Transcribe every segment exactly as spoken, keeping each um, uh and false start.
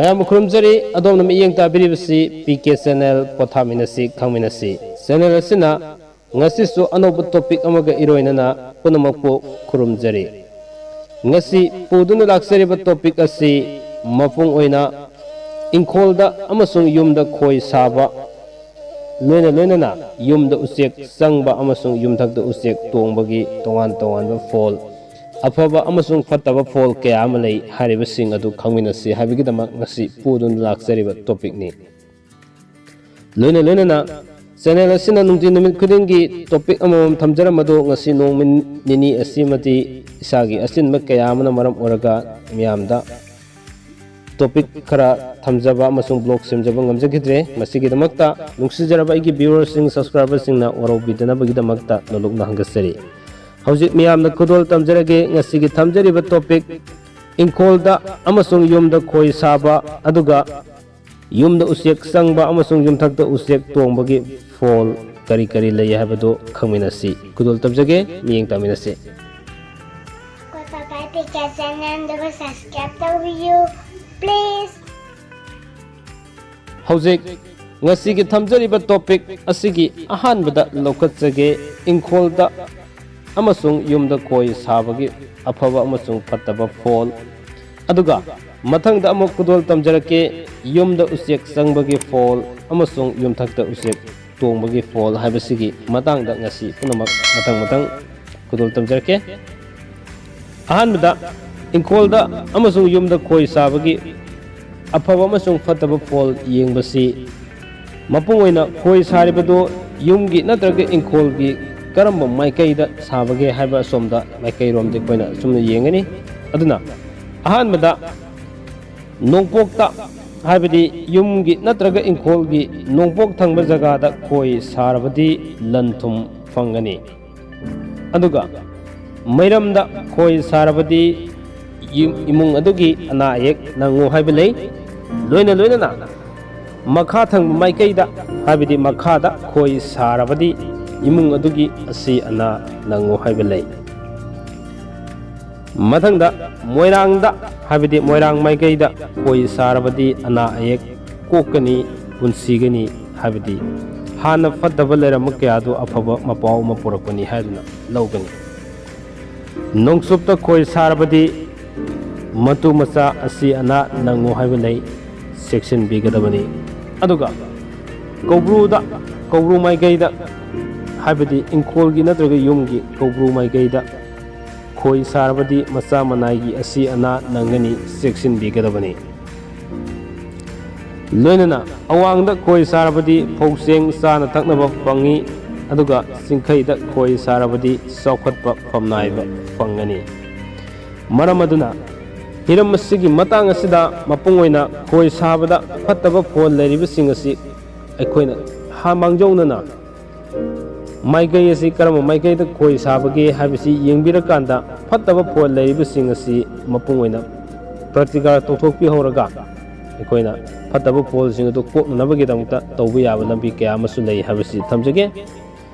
ꯃꯌꯥꯝꯕꯨ ꯈꯨꯔꯨꯝꯖꯔꯤ꯫ ꯑꯗꯣꯝꯅ ꯃꯤꯠꯌꯦꯡ ꯇꯥꯕꯤꯔꯤꯕꯁꯤ ꯄꯤ ꯀꯦ ꯆꯦꯅꯦꯜ꯫ ꯄꯣꯊꯥꯃꯤꯟꯅꯁꯤ, ꯈꯪꯃꯤꯟꯅꯁꯤ꯫ ꯆꯦꯅꯦꯜ ꯑꯁꯤꯅ ꯉꯁꯤꯁꯨ ꯑꯅꯧꯕ ꯇꯣꯄꯤꯛ ꯑꯃꯒ ꯏꯔꯣꯏꯅꯅ ꯄꯨꯝꯅꯃꯛꯄꯨ ꯈꯨꯔꯨꯝꯖꯔꯤ꯫ ꯉꯁꯤ ꯄꯨꯗꯨꯅ ꯂꯥꯛꯆꯔꯤꯕ ꯇꯣꯄꯤꯛ ꯑꯁꯤ ꯃꯄꯨꯡ ꯑꯣꯏꯅ ꯏꯪꯈꯣꯜꯗ ꯑꯃꯁꯨꯡ ꯌꯨꯝꯗ ꯈꯣꯏ ꯁꯥꯕ, ꯂꯣꯏꯅ ꯂꯣꯏꯅꯅ ꯌꯨꯝꯗ ꯎꯆꯦꯛ ꯆꯪꯕ ꯑꯃꯁꯨꯡ ꯌꯨꯝꯊꯛꯇ ꯎꯆꯦꯛ ꯇꯣꯡꯕꯒꯤ ꯇꯣꯉꯥꯟ ꯇꯣꯉꯥꯟꯕ ꯐꯣꯜ, ꯑꯐꯕ ꯑꯃꯁꯨꯡ ꯐꯠꯇꯕ ꯐꯣꯜ ꯀꯌꯥ ꯑꯃ ꯂꯩ ꯍꯥꯏꯔꯤꯕꯁꯤꯡ ꯑꯗꯨ ꯈꯪꯃꯤꯟꯅꯁꯤ ꯍꯥꯏꯕꯒꯤꯗꯃꯛ ꯉꯁꯤ ꯄꯨꯗꯨꯅ ꯂꯥꯛꯆꯔꯤꯕ ꯇꯣꯄꯤꯛꯅꯤ꯫ ꯂꯣꯏꯅ ꯂꯣꯏꯅꯅ ꯆꯦꯅꯦꯜ ꯑꯁꯤꯅ ꯅꯨꯡꯇꯤ ꯅꯨꯃꯤꯠ ꯈꯨꯗꯤꯡꯒꯤ ꯇꯣꯄꯤꯛ ꯑꯃꯃꯝ ꯊꯝꯖꯔꯝꯕꯗꯨ ꯉꯁꯤ ꯅꯣꯡꯃ ꯅꯤꯅꯤ ꯑꯁꯤꯃꯗꯤ ꯏꯁꯥꯒꯤ ꯑꯆꯤꯟꯕ ꯀꯌꯥ ꯑꯃꯅ ꯃꯔꯝ ꯑꯣꯏꯔꯒ ꯃꯤꯌꯥꯝꯗ ꯇꯣꯄꯤꯛ ꯈꯔ ꯊꯝꯖꯕ ꯑꯃꯁꯨꯡ ꯕ꯭ꯂꯣꯒ ꯁꯦꯝꯖꯕ ꯉꯝꯖꯈꯤꯗ꯭ꯔꯦ꯫ ꯃꯁꯤꯒꯤꯗꯃꯛꯇ ꯅꯨꯡꯁꯤꯖꯔꯕ ꯑꯩꯒꯤ ꯚ꯭ꯌꯨꯋꯔꯁꯤꯡ, ꯁꯕꯁꯀ꯭ꯔꯥꯏꯕꯔꯁꯤꯡꯅ ꯋꯥꯔꯧꯕꯤꯗꯅꯕꯒꯤꯗꯃꯛꯇ ꯅꯣꯂꯨꯛꯅ ꯍꯪꯒꯠꯆꯔꯤ꯫ ꯍꯧꯖꯤꯛ ꯃꯤꯌꯥꯝꯅ ꯈꯨꯗꯣꯜ ꯇꯝꯖꯔꯒꯦ꯫ ꯉꯁꯤꯒꯤ ꯊꯝꯖꯔꯤꯕ ꯇꯣꯄꯤꯛ, ꯏꯪꯈꯣꯜꯗ ꯑꯃꯁꯨꯡ ꯌꯨꯝꯗ ꯈꯣꯏ ꯁꯥꯕ, ꯑꯗꯨꯒ ꯌꯨꯝꯗ ꯎꯆꯦꯛ ꯆꯪꯕ ꯑꯃꯁꯨꯡ ꯌꯨꯝꯊꯛꯇ ꯎꯆꯦꯛ ꯇꯣꯡꯕꯒꯤ ꯐꯣꯜ ꯀꯔꯤ ꯀꯔꯤ ꯂꯩ ꯍꯥꯏꯕꯗꯨ ꯈꯪꯃꯤꯟꯅꯁꯤ꯫ ꯈꯨꯗꯣꯜ ꯇꯝꯖꯒꯦ, ꯃꯤꯠꯌꯦꯡ ꯇꯥꯃꯤꯟꯅꯁꯤ꯫ ꯑꯩꯈꯣꯏ ꯄꯥꯄꯥ ꯄꯤꯀꯦ ꯆꯦꯅꯦꯜꯗꯨꯕꯨ ꯁꯕꯁꯀ꯭ꯔꯥꯏꯕ ꯇꯧꯕꯤꯌꯨ, ꯄ꯭ꯂꯤꯖ꯫ ꯍꯧꯖꯤꯛ ꯉꯁꯤꯒꯤ ꯊꯝꯖꯔꯤꯕ ꯇꯣꯄꯤꯛ ꯑꯁꯤꯒꯤ ꯑꯍꯥꯟꯕꯗ ꯂꯧꯈꯠꯆꯒꯦ, ꯏꯪꯈꯣꯜꯗ ꯑꯃꯁꯨꯡ ꯌꯨꯝꯗ ꯈꯣꯏ ꯁꯥꯕꯒꯤ ꯑꯐꯕ ꯑꯃꯁꯨꯡ ꯐꯠꯇꯕ ꯐꯣꯜ꯫ ꯑꯗꯨꯒ ꯃꯊꯪꯗ ꯑꯃꯨꯛ ꯈꯨꯗꯣꯜ ꯇꯝꯖꯔꯛꯀꯦ, ꯌꯨꯝꯗ ꯎꯆꯦꯛ ꯆꯪꯕꯒꯤ ꯐꯣꯜ ꯑꯃꯁꯨꯡ ꯌꯨꯝꯊꯛꯇ ꯎꯆꯦꯛ ꯇꯣꯡꯕꯒꯤ ꯐꯣꯜ ꯍꯥꯏꯕꯁꯤꯒꯤ ꯃꯇꯥꯡꯗ ꯉꯁꯤ ꯄꯨꯝꯅꯃꯛ ꯃꯊꯪ ꯃꯊꯪ ꯈꯨꯗꯣꯜ ꯇꯝꯖꯔꯛꯀꯦ꯫ ꯑꯍꯥꯟꯕꯗ, ꯏꯪꯈꯣꯜꯗ ꯑꯃꯁꯨꯡ ꯌꯨꯝꯗ ꯈꯣꯏ ꯁꯥꯕꯒꯤ ꯑꯐꯕ ꯑꯃꯁꯨꯡ ꯐꯠꯇꯕ ꯐꯣꯜ ꯌꯦꯡꯕꯁꯤ, ꯃꯄꯨꯡ ꯑꯣꯏꯅ ꯈꯣꯏ ꯁꯥꯔꯤꯕꯗꯨ ꯌꯨꯝꯒꯤ ꯅꯠꯇ꯭ꯔꯒ ꯏꯪꯈꯣꯜꯒꯤ ꯀꯔꯝꯕ ꯃꯥꯏꯀꯩꯗ ꯁꯥꯕꯒꯦ ꯍꯥꯏꯕ ꯑꯁꯣꯝꯗ ꯃꯥꯏꯀꯩꯔꯣꯝꯗ ꯑꯩꯈꯣꯏꯅ ꯑꯁꯨꯝꯅ ꯌꯦꯡꯒꯅꯤ꯫ ꯑꯗꯨꯅ, ꯑꯍꯥꯟꯕꯗ, ꯅꯣꯡꯄꯣꯛꯇ, ꯍꯥꯏꯕꯗꯤ ꯌꯨꯝꯒꯤ ꯅꯠꯇ꯭ꯔꯒ ꯏꯪꯈꯣꯜꯒꯤ ꯅꯣꯡꯄꯣꯛ ꯊꯪꯕ ꯖꯒꯥꯗ ꯈꯣꯏ ꯁꯥꯔꯕꯗꯤ ꯂꯟ ꯊꯨꯝ ꯐꯪꯒꯅꯤ꯫ ꯑꯗꯨꯒ ꯃꯩꯔꯝꯗ ꯈꯣꯏ ꯁꯥꯔꯕꯗꯤ ꯌꯨꯝ, ꯏꯃꯨꯡ ꯑꯗꯨꯒꯤ ꯑꯅꯥ ꯑꯌꯦꯛ ꯅꯪꯉꯨ ꯍꯥꯏꯕ ꯂꯩ꯫ ꯂꯣꯏꯅ ꯂꯣꯏꯅꯅ ꯃꯈꯥ ꯊꯪꯕ ꯃꯥꯏꯀꯩꯗ, ꯍꯥꯏꯕꯗꯤ ꯃꯈꯥꯗ ꯈꯣꯏ ꯁꯥꯔꯕꯗꯤ ꯏꯃꯨꯡ ꯑꯗꯨꯒꯤ ꯑꯁꯤ ꯑꯅꯥ ꯅꯪꯉꯨ ꯍꯥꯏꯕ ꯂꯩ꯫ ꯃꯊꯪꯗ ꯃꯣꯏꯔꯥꯡꯗ, ꯍꯥꯏꯕꯗꯤ ꯃꯣꯏꯔꯥꯡ ꯃꯥꯏꯀꯩꯗ ꯈꯣꯏ ꯁꯥꯔꯕꯗꯤ ꯑꯅꯥ ꯑꯌꯦꯛ ꯀꯣꯛꯀꯅꯤ, ꯄꯨꯟꯁꯤꯒꯅꯤ, ꯍꯥꯏꯕꯗꯤ ꯍꯥꯟꯅ ꯐꯠꯇꯕ ꯂꯩꯔꯝꯕ ꯀꯌꯥꯗꯨ ꯑꯐꯕ ꯃꯄꯥꯎ ꯑꯃ ꯄꯨꯔꯛꯄꯅꯤ ꯍꯥꯏꯗꯨꯅ ꯂꯧꯒꯅꯤ꯫ ꯅꯣꯡꯆꯨꯞꯇ ꯈꯣꯏ ꯁꯥꯔꯕꯗꯤ ꯃꯇꯨ ꯃꯆꯥ ꯑꯁꯤ ꯑꯅꯥ ꯅꯪꯉꯨ ꯍꯥꯏꯕ ꯂꯩ, ꯆꯦꯛꯁꯤꯟꯕꯤꯒꯗꯕꯅꯤ꯫ ꯑꯗꯨꯒ ꯀꯧꯕ꯭ꯔꯨꯗ, ꯀꯧꯕ꯭ꯔꯨ ꯃꯥꯏꯀꯩꯗ, ꯍꯥꯏꯕꯗꯤ ꯏꯪꯈꯣꯜꯒꯤ ꯅꯠꯇ꯭ꯔꯒ ꯌꯨꯝꯒꯤ ꯀꯧꯕ꯭ꯔꯨ ꯃꯥꯏꯀꯩꯗ ꯈꯣꯏ ꯁꯥꯔꯕꯗꯤ ꯃꯆꯥ ꯃꯅꯥꯏꯒꯤ ꯑꯁꯤ ꯑꯅꯥ ꯅꯪꯒꯅꯤ, ꯆꯦꯛꯁꯤꯟꯕꯤꯒꯗꯕꯅꯤ꯫ ꯂꯣꯏꯅꯅ ꯑꯋꯥꯡꯗ ꯈꯣꯏ ꯁꯥꯔꯕꯗꯤ ꯐꯧ ꯆꯦꯡ ꯆꯥꯅ ꯊꯛꯅꯕ ꯐꯪꯉꯤ, ꯑꯗꯨꯒ ꯆꯤꯡꯈꯩꯗ ꯈꯣꯏ ꯁꯥꯔꯕꯗꯤ ꯆꯥꯎꯈꯠꯄ ꯐꯝꯅꯥꯏꯕ ꯐꯪꯒꯅꯤ꯫ ꯃꯔꯝ ꯑꯗꯨꯅ ꯍꯤꯔꯝ ꯑꯁꯤꯒꯤ ꯃꯇꯥꯡ ꯑꯁꯤꯗ ꯃꯄꯨꯡ ꯑꯣꯏꯅ ꯈꯣꯏ ꯁꯥꯕꯗ ꯐꯠꯇꯕ ꯐꯣꯟ ꯂꯩꯔꯤꯕꯁꯤꯡ ꯑꯁꯤ ꯑꯩꯈꯣꯏꯅ ꯍꯥ-, ꯃꯥꯡꯖꯧꯅꯅ ꯃꯥꯏꯀꯩ ꯑꯁꯤ ꯀꯔꯝꯕ ꯃꯥꯏꯀꯩꯗ ꯈꯣꯏ ꯁꯥꯕꯒꯦ ꯍꯥꯏꯕꯁꯤ ꯌꯦꯡꯕꯤꯔꯀꯥꯟꯗ ꯐꯠꯇꯕ ꯐꯣꯟ ꯂꯩꯔꯤꯕꯁꯤꯡ ꯑꯁꯤ ꯃꯄꯨꯡ ꯑꯣꯏꯅ ꯄ꯭ꯔꯇꯤꯀꯥꯔ ꯇꯧꯊꯣꯛꯄꯤꯍꯧꯔꯒ ꯑꯩꯈꯣꯏꯅ ꯐꯠꯇꯕ ꯐꯣꯟꯁꯤꯡ ꯑꯗꯨ ꯀꯣꯛꯅꯅꯕꯒꯤꯗꯃꯛꯇ ꯇꯧꯕ ꯌꯥꯕ ꯂꯝꯕꯤ ꯀꯌꯥ ꯑꯃꯁꯨ ꯂꯩ ꯍꯥꯏꯕꯁꯤ ꯊꯝꯖꯒꯦ꯫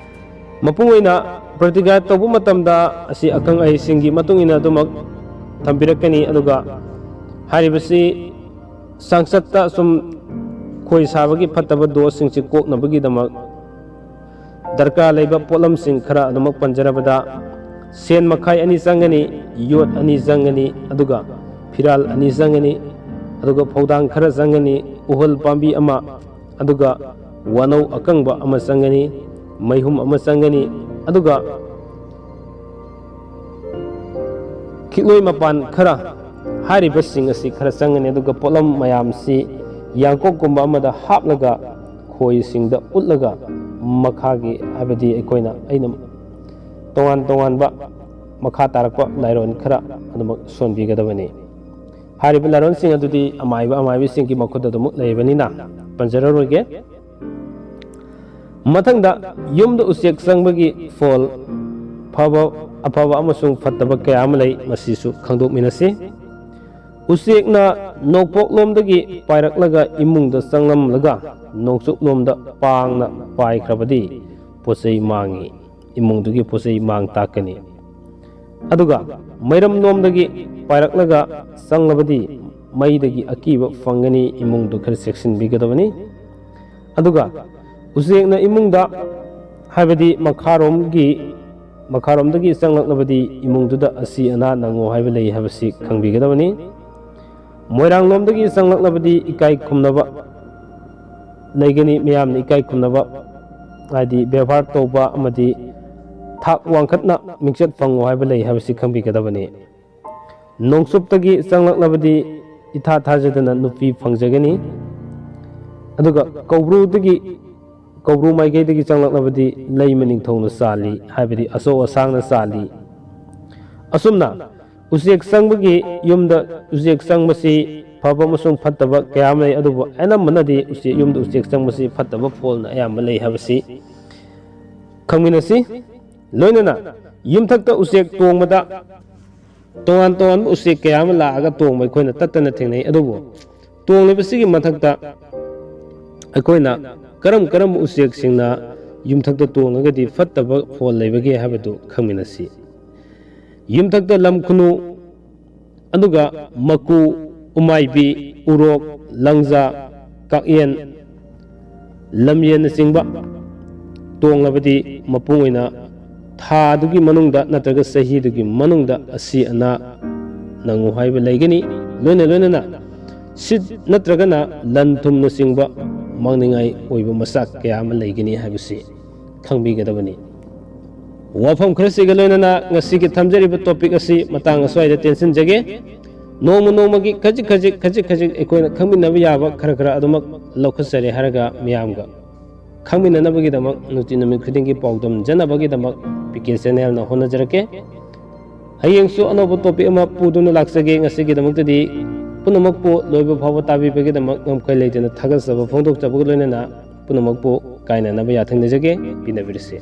ꯃꯄꯨꯡ ꯑꯣꯏꯅ ꯄ꯭ꯔꯇꯤꯀꯥꯔ ꯇꯧꯕ ꯃꯇꯝꯗ ꯑꯁꯤ ꯑꯈꯪ ꯑꯍꯩꯁꯤꯡꯒꯤ ꯃꯇꯨꯡ ꯏꯟꯅ ꯑꯗꯨꯃꯛ ꯊꯝꯕꯤꯔꯛꯀꯅꯤ꯫ ꯑꯗꯨꯒ ꯍꯥꯏꯔꯤꯕꯁꯤ ꯆꯥꯡꯆꯠꯇ ꯁꯨꯝ ꯈꯣꯏ ꯁꯥꯕꯒꯤ ꯐꯠꯇꯕ ꯗꯣꯁꯁꯤꯡꯁꯤ ꯀꯣꯛꯅꯕꯒꯤꯗꯃꯛ ꯗꯔꯀꯥꯔ ꯂꯩꯕ ꯄꯣꯠꯂꯝꯁꯤꯡ ꯈꯔ ꯑꯗꯨꯃꯛ ꯄꯟꯖꯔꯕꯗ, ꯁꯦꯟ ꯃꯈꯥꯏ ꯑꯅꯤ ꯆꯪꯒꯅꯤ, ꯌꯣꯠ ꯑꯅꯤ ꯆꯪꯒꯅꯤ, ꯑꯗꯨꯒ ꯐꯤꯔꯥꯜ ꯑꯅꯤ ꯆꯪꯒꯅꯤ, ꯑꯗꯨꯒ ꯐꯧꯗꯥꯡ ꯈꯔ ꯆꯪꯒꯅꯤ, ꯎꯍꯜ ꯄꯥꯝꯕꯤ ꯑꯃ, ꯑꯗꯨꯒ ꯋꯥꯅꯧ ꯑꯀꯪꯕ ꯑꯃ ꯆꯪꯒꯅꯤ, ꯃꯩꯍꯨꯝ ꯑꯃ ꯆꯪꯒꯅꯤ, ꯑꯗꯨꯒ ꯈꯤꯛꯂꯣꯏ ꯃꯄꯥꯟ ꯈꯔ, ꯍꯥꯏꯔꯤꯕꯁꯤꯡ ꯑꯁꯤ ꯈꯔ ꯆꯪꯒꯅꯤ꯫ ꯑꯗꯨꯒ ꯄꯣꯠꯂꯝ ꯃꯌꯥꯝꯁꯤ ꯌꯥꯡꯀꯣꯛꯀꯨꯝꯕ ꯑꯃꯗ ꯍꯥꯞꯂꯒ ꯈꯣꯏꯁꯤꯡꯗ ꯎꯠꯂꯒ ꯃꯈꯥꯒꯤ, ꯍꯥꯏꯕꯗꯤ ꯑꯩꯈꯣꯏꯅ, ꯑꯩꯅ ꯇꯣꯉꯥꯟ ꯇꯣꯉꯥꯟꯕ ꯃꯈꯥ ꯇꯥꯔꯛꯄ ꯂꯥꯏꯔꯣꯟ ꯈꯔ ꯑꯗꯨꯃꯛ ꯁꯣꯟꯕꯤꯒꯗꯕꯅꯤ꯫ ꯍꯥꯏꯔꯤꯕ ꯂꯥꯏꯔꯣꯟꯁꯤꯡ ꯑꯗꯨꯗꯤ ꯑꯃꯥꯏꯕ ꯑꯃꯥꯏꯕꯤꯁꯤꯡꯒꯤ ꯃꯈꯨꯠꯇ ꯑꯗꯨꯃꯛ ꯂꯩꯕꯅꯤꯅ ꯄꯟꯖꯔꯔꯣꯏꯒꯦ꯫ ꯃꯊꯪꯗ ꯌꯨꯝꯗ ꯎꯆꯦꯛ ꯆꯪꯕꯒꯤ ꯐꯣꯜ, ꯐꯕ, ꯑꯐꯕ ꯑꯃꯁꯨꯡ ꯐꯠꯇꯕ ꯀꯌꯥ ꯑꯃ ꯂꯩ, ꯃꯁꯤꯁꯨ ꯈꯪꯗꯣꯛꯃꯤꯟꯅꯁꯤ꯫ ꯎꯆꯦꯛꯅ ꯅꯣꯡꯄꯣꯛꯂꯣꯝꯗꯒꯤ ꯄꯥꯏꯔꯛꯂꯒ ꯏꯃꯨꯡꯗ ꯆꯪꯂꯝꯂꯒ ꯅꯣꯡꯆꯨꯞꯂꯣꯝꯗ ꯄꯥꯡꯅ ꯄꯥꯏꯈ꯭ꯔꯕꯗꯤ ꯄꯣꯠ ꯆꯩ ꯃꯥꯡꯉꯤ, ꯏꯃꯨꯡꯗꯨꯒꯤ ꯄꯣꯠ ꯆꯩ ꯃꯥꯡ ꯇꯥꯛꯀꯅꯤ꯫ ꯑꯗꯨꯒ ꯃꯩꯔꯝꯂꯣꯝꯗꯒꯤ ꯄꯥꯏꯔꯛꯂꯒ ꯆꯪꯂꯕꯗꯤ ꯃꯩꯗꯒꯤ ꯑꯀꯤꯕ ꯐꯪꯒꯅꯤ, ꯏꯃꯨꯡꯗꯨ ꯈꯔ ꯆꯦꯛꯁꯤꯟꯕꯤꯒꯗꯕꯅꯤ꯫ ꯑꯗꯨꯒ ꯎꯆꯦꯛꯅ ꯏꯃꯨꯡꯗ, ꯍꯥꯏꯕꯗꯤ ꯃꯈꯥꯔꯣꯝꯒꯤ, ꯃꯈꯥꯔꯣꯝꯗꯒꯤ ꯆꯪꯂꯛꯂꯕꯗꯤ ꯏꯃꯨꯡꯗꯨꯗ ꯑꯁꯤ ꯑꯅꯥ ꯅꯪꯉꯣ ꯍꯥꯏꯕ ꯂꯩ ꯍꯥꯏꯕꯁꯤ ꯈꯪꯕꯤꯒꯗꯕꯅꯤ꯫ ꯃꯣꯏꯔꯥꯡꯂꯣꯝꯗꯒꯤ ꯆꯪꯂꯛꯂꯕꯗꯤ ꯏꯀꯥꯏ ꯈꯨꯝꯅꯕ ꯂꯩꯒꯅꯤ, ꯃꯤꯌꯥꯝꯅ ꯏꯀꯥꯏ ꯈꯨꯝꯅꯕ, ꯍꯥꯏꯗꯤ ꯕꯦꯕꯥꯔ ꯇꯧꯕ ꯑꯃꯗꯤ ꯊꯥꯛ ꯋꯥꯡꯈꯠꯅ ꯃꯤꯡꯆꯠ ꯐꯪꯉꯣ ꯍꯥꯏꯕ ꯂꯩ ꯍꯥꯏꯕꯁꯤ ꯈꯪꯕꯤꯒꯗꯕꯅꯤ꯫ ꯅꯣꯡꯆꯨꯞꯇꯒꯤ ꯆꯪꯂꯛꯂꯕꯗꯤ ꯏꯊꯥ ꯊꯥꯖꯗꯅ ꯅꯨꯄꯤ ꯐꯪꯖꯒꯅꯤ꯫ ꯑꯗꯨꯒ ꯀꯧꯕ꯭ꯔꯨꯗꯒꯤ, ꯀꯧꯕ꯭ꯔꯨ ꯃꯥꯏꯀꯩꯗꯒꯤ ꯆꯪꯂꯛꯂꯕꯗꯤ ꯂꯩꯃ ꯅꯤꯡꯊꯧꯅ ꯆꯥꯜꯂꯤ, ꯍꯥꯏꯕꯗꯤ ꯑꯆꯧ ꯑꯁꯥꯡꯅ ꯆꯥꯜꯂꯤ꯫ ꯑꯁꯨꯝꯅ ꯎꯆꯦꯛ ꯆꯪꯕꯒꯤ, ꯌꯨꯝꯗ ꯎꯆꯦꯛ ꯆꯪꯕꯁꯤ ꯐꯕ ꯑꯃꯁꯨꯡ ꯐꯠꯇꯕ ꯀꯌꯥ ꯑꯃ ꯂꯩ, ꯑꯗꯨꯕꯨ ꯑꯅꯝꯕꯅꯗꯤ ꯎꯆꯦꯛ, ꯌꯨꯝꯗ ꯎꯆꯦꯛ ꯆꯪꯕꯁꯤ ꯐꯠꯇꯕ ꯐꯣꯜꯅ ꯑꯌꯥꯝꯕ ꯂꯩ ꯍꯥꯏꯕꯁꯤ ꯈꯪꯃꯤꯟꯅꯁꯤ꯫ ꯂꯣꯏꯅꯅ ꯌꯨꯝꯊꯛꯇ ꯎꯆꯦꯛ ꯇꯣꯡꯕꯗ ꯇꯣꯉꯥꯟ ꯇꯣꯉꯥꯟꯕ ꯎꯆꯦꯛ ꯀꯌꯥ ꯑꯃ ꯂꯥꯛꯑꯒ ꯇꯣꯡꯕ ꯑꯩꯈꯣꯏꯅ ꯇꯠꯇꯅ ꯊꯦꯡꯅꯩ꯫ ꯑꯗꯨꯕꯨ ꯇꯣꯡꯂꯤꯕꯁꯤꯒꯤ ꯃꯊꯛꯇ ꯑꯩꯈꯣꯏꯅ ꯀꯔꯝ ꯀꯔꯝꯕ ꯎꯆꯦꯛꯁꯤꯡꯅ ꯌꯨꯝꯊꯛꯇ ꯇꯣꯡꯉꯒꯗꯤ ꯐꯠꯇꯕ ꯐꯣꯜ ꯂꯩꯕꯒꯦ ꯍꯥꯏꯕꯗꯨ ꯈꯪꯃꯤꯟꯅꯁꯤ꯫ ꯌꯨꯝꯊꯛꯇ ꯂꯝ ꯈꯨꯅꯨ, ꯑꯗꯨꯒ ꯃꯀꯨ, ꯎꯃꯥꯏꯕꯤ, ꯎꯔꯣꯛ, ꯂꯪꯖꯥ, ꯀꯥꯛꯌꯦꯟ, ꯂꯝꯌꯦꯟꯅꯆꯤꯡꯕ ꯇꯣꯡꯂꯕꯗꯤ ꯃꯄꯨꯡ ꯑꯣꯏꯅ ꯊꯥꯗꯨꯒꯤ ꯃꯅꯨꯡꯗ ꯅꯠꯇ꯭ꯔꯒ ꯆꯍꯤꯗꯨꯒꯤ ꯃꯅꯨꯡꯗ ꯑꯁꯤ ꯑꯅꯥ ꯅꯪꯉꯨ ꯍꯥꯏꯕ ꯂꯩꯒꯅꯤ꯫ ꯂꯣꯏꯅ ꯂꯣꯏꯅꯅ ꯁꯤꯠ ꯅꯠꯇ꯭ꯔꯒꯅ ꯂꯟ ꯊꯨꯝꯅꯆꯤꯡꯕ ꯃꯥꯡꯅꯤꯡꯉꯥꯏ ꯑꯣꯏꯕ ꯃꯆꯥꯛ ꯀꯌꯥ ꯑꯃ ꯂꯩꯒꯅꯤ ꯍꯥꯏꯕꯁꯤ ꯈꯪꯕꯤꯒꯗꯕꯅꯤ꯫ ꯋꯥꯐꯝ ꯈꯔꯁꯤꯒ ꯂꯣꯏꯅꯅ ꯉꯁꯤꯒꯤ ꯊꯝꯖꯔꯤꯕ ꯇꯣꯄꯤꯛ ꯑꯁꯤ ꯃꯇꯥꯡ ꯑꯁ꯭ꯋꯥꯏꯗ ꯇꯦꯟꯁꯤꯟꯖꯒꯦ꯫ ꯅꯣꯡꯃ ꯅꯣꯡꯃꯒꯤ ꯈꯖꯤꯛ ꯈꯖꯤꯛ, ꯈꯖꯤꯛ ꯈꯖꯤꯛ ꯑꯩꯈꯣꯏꯅ ꯈꯪꯃꯤꯟꯅꯕ ꯌꯥꯕ ꯈꯔ ꯈꯔ ꯑꯗꯨꯃꯛ ꯂꯧꯈꯠꯆꯔꯦ ꯍꯥꯏꯔꯒ ꯃꯤꯌꯥꯝꯒ ꯈꯪꯃꯤꯟꯅꯅꯕꯒꯤꯗꯃꯛ ꯅꯨꯡꯇꯤ ꯅꯨꯃꯤꯠ ꯈꯨꯗꯤꯡꯒꯤ ꯄꯥꯎꯗꯝꯖꯅꯕꯒꯤꯗꯃꯛ ꯄꯤ ꯀꯦ ꯆꯦꯅꯦꯜꯅ ꯍꯣꯠꯅꯖꯔꯛꯀꯦ꯫ ꯍꯌꯦꯡꯁꯨ ꯑꯅꯧꯕ ꯇꯣꯄꯤꯛ ꯑꯃ ꯄꯨꯗꯨꯅ ꯂꯥꯛꯆꯒꯦ꯫ ꯉꯁꯤꯒꯤꯗꯃꯛꯇꯗꯤ ꯄꯨꯝꯅꯃꯛꯄꯨ ꯂꯣꯏꯕ ꯐꯥꯎꯕ ꯇꯥꯕꯤꯕꯒꯤꯗꯃꯛ ꯉꯝꯈꯩ ꯂꯩꯇꯅ ꯊꯥꯒꯠꯆꯕ ꯐꯣꯡꯗꯣꯛꯆꯕꯒ ꯂꯣꯏꯅꯅ ꯄꯨꯝꯅꯃꯛꯄꯨ ꯀꯥꯏꯅꯅꯕ ꯌꯥꯊꯪ ꯅꯤꯖꯒꯦ꯫ ꯄꯤꯅꯕꯤꯔꯁꯤ꯫